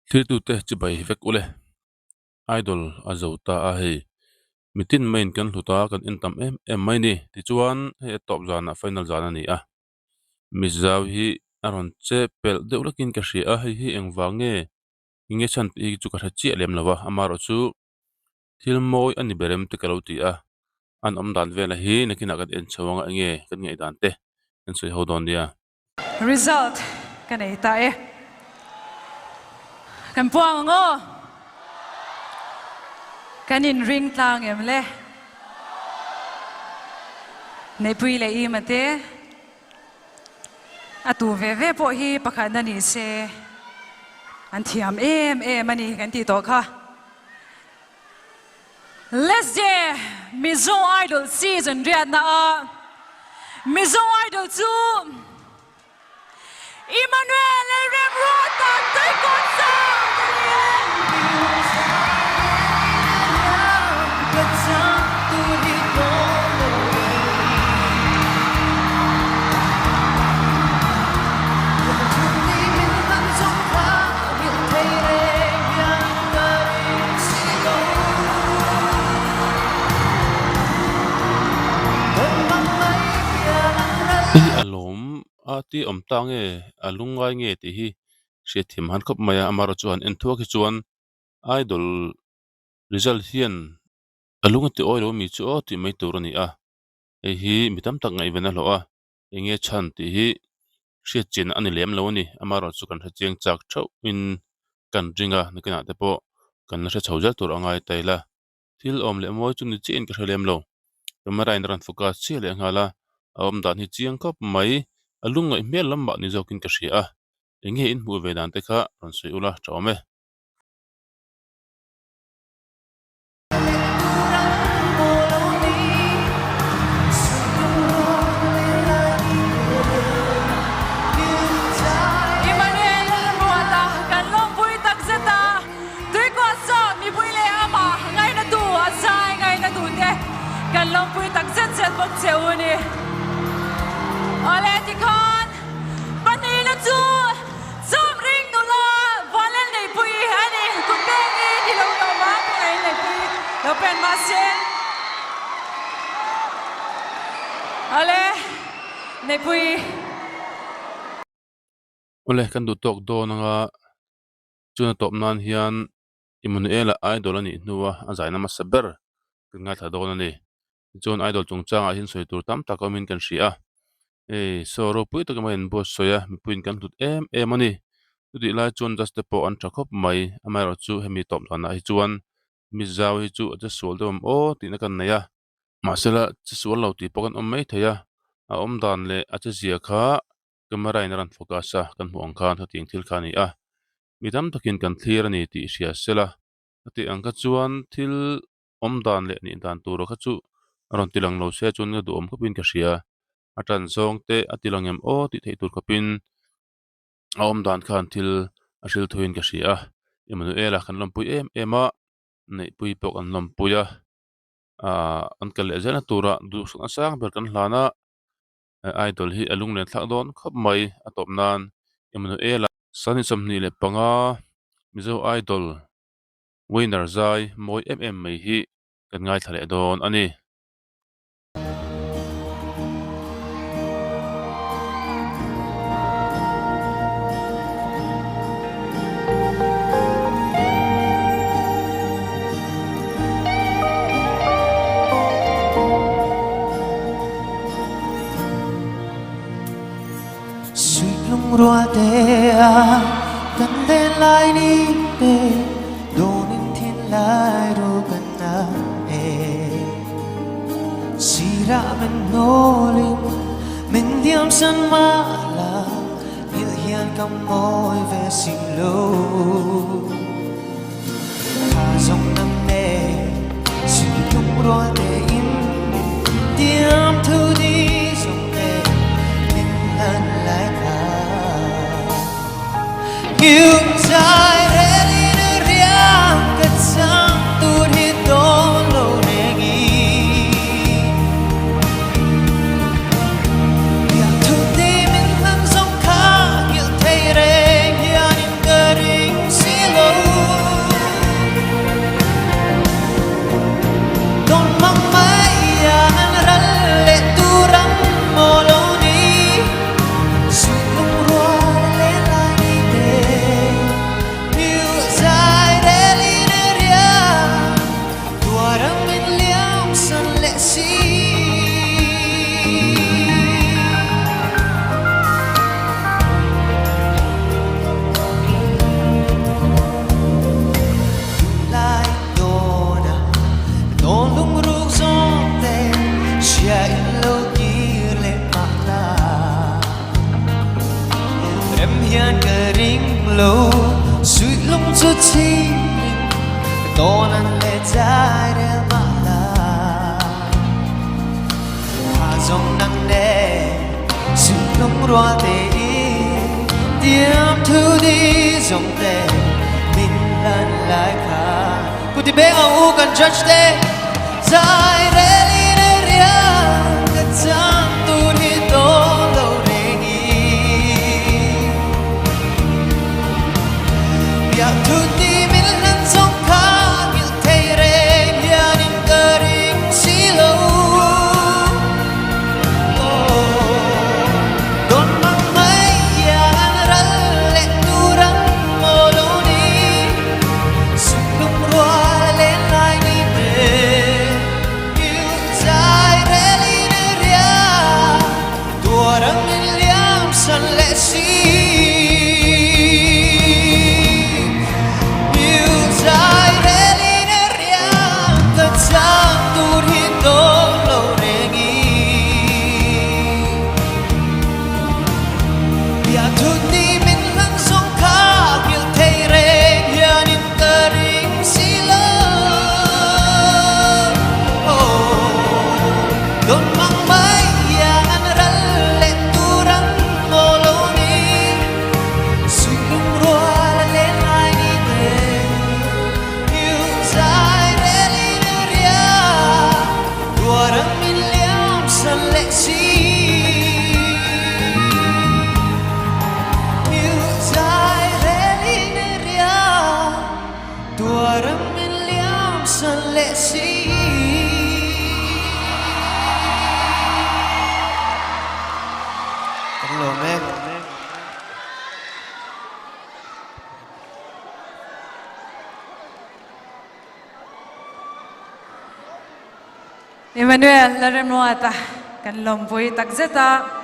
Thirtute chibai vek ule. Idol a zo ta a hei. Mitin maiin kan hlut a, kan en tam em em mai ni. Tichuan hei a tawp zanah final zan a ni a. Mizau hi a rawn che pelh deuh lekin ka hria a, hei hi engvang nge enge chhan tih hi chu ka hre chiah lem lo va, amaherawhchu thil mawi a ni ber em te ka lo ti a, an awm dan vela hi nakinah kan en chho anga enge kan ngaihdan te kan sawi ho dawn nia. Result ka nei ta e. Kan puang ang aw. Kan inring tlang em le. Neihpui leh Ima te a tu ve ve pawh hi pakhatna ni se an thiam em em a ni kan tih tawh kha. Let's je Mizo Idol season riatna ah Mizo Idol chu Emmanuel Lalremruata Tuikawt Sound a ni e. Hei a lawm a ti awm ta nge a lungngai nge tih hi hriatthiam han khawp mai a, amaherawhchu han en thuak hi chuan idol result hian a lung a ti awi lo ami chu aw tih mai tur a ni a, hei hi mi tam tak ngaihven a hlawh a. Enge chhan tih hi hriat chin a ni lem lo a ni. Amaherawhchu kan hre chiang chak theuhin kan ring a, nakinah te pawh kan la hre chho zel tur a ngai ta ila. Thil awm leh mawi chu ni chiahin ka hre lem lo. Camera in a rawn focus chiah leh nghal a, a awm dan hi chiang khawp mai. A lungngaih hmel lam mah ni zawkin ka hria a. Enge in hmuh ve dan te kha rawn sawi ula tha awm e. Emmanuel Lalruata kan lawmpui takzet a, Tuikuah saw mipui leh amah ngainatu a zai ngainatu te kan lawmpui takzet zet bawk che u ni. Awle tikhan pahnihna chu Chawmring nula Valen Neihpui a ni. Kut pengin i lo lawm a, Valen Neihpui lo pen mahse. Awle Neihpui. Awle kan duh tawk dawn anga chuna tawp nan hian Immanuela idol a nih hnua a zaina hmasa ber kan ngaithla dawn a ni. Tichuan idol chungchangah hian sawi tur tam tak awmin kan hria a, hei saw ropui tak mai an buatsawi a, mipuiin kan hlut em em a ni. Chutih lai chuan judge te pawh an tha khawp mai, amaherawhchu hemi tawp danah hi chuan mi zau hi chu a che sual deuh awm aw tihna kan nei a, mahsela che sual lo tih pawh kan awm mai thei a, a awm dan leh a che zia kha camera in a rawn focus a, kan hmuh ang khan hetiang thil kha a ni a, mi tam takin kan thlir a ni tih hria sela, heti ang kha chuan thil awm dan leh nih dan tura kha chu a rawn ti lang lo se chuan ka duhawm khawpin ka hria, a tan zawng te a ti lang em aw tih theih tur khawpin a awm dan khan thil a hril thuiin ka hria a, Emmanuel-a kan lawmpui em em a, Neihpui pawh kan lawmpui a, aah an kal leh zelna tura duhsakna sang ber kan hlan a, idol hi a lunglen thlak dawn khawp mai a tawp nan Emmanuel-a. Sani 25 Mizo Idol Winner zai mawi em em mai hi kan ngaithla leh dawn a ni. zawng nang nen Suihlung rual tein Tiam thu ni zawng te Min hlan lai kha Kut i beng ang u kan judge te Zai rel in a riang Ka chang tur hi dawn lo reng i Piah thu ni min hlan zawng kha Nghilh thei reng hianin ka ring si lo Dawn mang mai hian ral leh tur ang maw lo ni Suihlung rual a len lai ni te Nghilh zai rel in a ria Tuar ang in liam san leh si Nghilh zai rel in a ria Ka chang tur hi dawn lo reng i Bia thu ni min hlan zawng kha nghilh thei reng hianin ka ring si lo Dawn mang mai hian ral leh tur ang maw lo ni Suihlung rual a len lai ni te Nghilh zai rel in a ria Tuar ang min liam san leh si Nghilh zai rel in a ria Tuar ang min liam san leh si Kan lawm e. Emmanuel Lalremruata kan lawmpui takzet a.